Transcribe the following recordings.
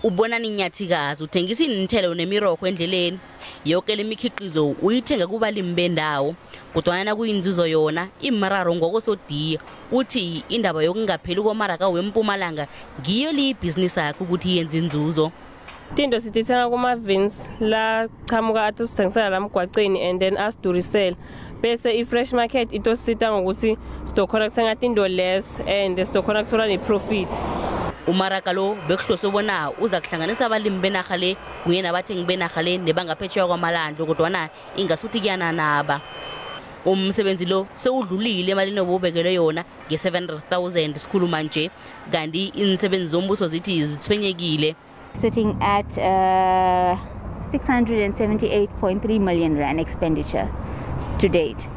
Ubona ninyathikazi uthengisa iinthelo nemirorho endleleni. Yoke lemikhiqizo uyithenga kubalimi bendawo. Kodwana kuyinzuzo yona imararo ngokosodiya uthi indaba yokungapheli komaraka weMpumalanga ngiyo liyibhizinisi yakhe ukuthi yenze inzuzo. Tinto sitithenga kuma-vins la chamuka athi usithengisela la emgwaceni and then asidurisela, bese i-fresh market itosisita ngokuthi sizokhona kuthenga tinto less and sizokhona kuthola ne-profit. Umaraka lo bekuhloswe bona uza kuhlanganisa abalimi benarha le kunye nabathengi benarha le nebangaphetsheya kwamalandlo, kodwana ingasuthi kuyananaba. Umsebenzi lo sewudlulile emalini obubekelwe yona nge-700,000 sikhuluma nje, kanti iinsebenzi zombuso zithi zithwenyekile. Sitting at 678.3 million rand expenditure to date.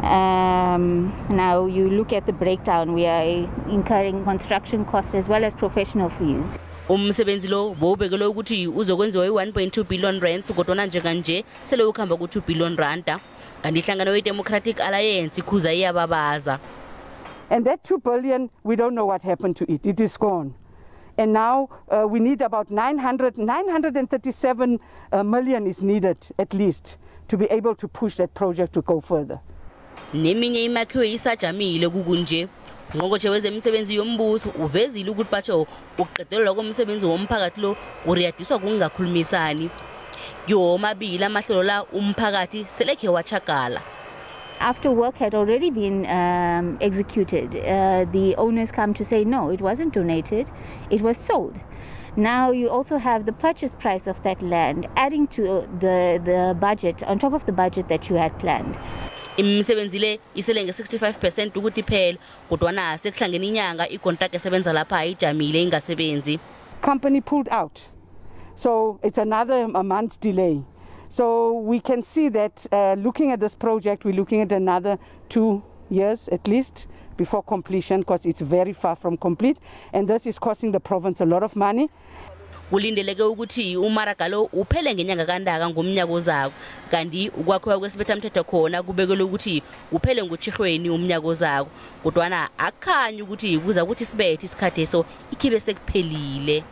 Now you look at the breakdown, we are incurring construction costs as well as professional fees. Umsebenzi lo bowubekelwe ukuthi uzokwenziwa i-1.2 billion rands, kodwana njenganje sele ukhamba ku-2 billion randa. Kanti ihlangano ye-Democratic Alliance ikhuza iyababaza. And that 2 billion, we don't know what happened to it. It is gone. And now we need about 937 million is needed at least to be able to push that project to go further. Neminye imakhiwo isajamile kukunje. Ngqongqotjhe wezemisebenzi yombuso uvezile ukuthi batsho ukuqedelelwa komsebenzi womphakathi lo kuriyadiswa kungakhulumisani. Kiwo womabili amahlelo la umphakathi selekhe watjhagala. After work had already been executed, the owners come to say, no, it wasn't donated, it was sold. Now you also have the purchase price of that land adding to the budget, on top of the budget that you had planned. Imisebenzi le isele nge-65% ukuthi iphele, kodwana sekuhlangene inyanga ikontraka esebenza lapha ijamile ingasebenzi. Company pulled out, so it's another a month's delay. So we can see that looking at this project, we're looking at another 2 years at least before completion, because it's very far from complete, and this is costing the province a lot of money. Kulindeleke ukuthi umaraka lo uphele ngenyanga kaNtaka ngomnyaka ozako, kanti ukwakhiwa kwesibethamthetho khona kubekelwe ukuthi uphele ngoTjhirhweni umnyaka ozako, kodwana akukhanyi ukuthi kuza ukuthi sibethe isikhathi eso ikhibe sekuphelile.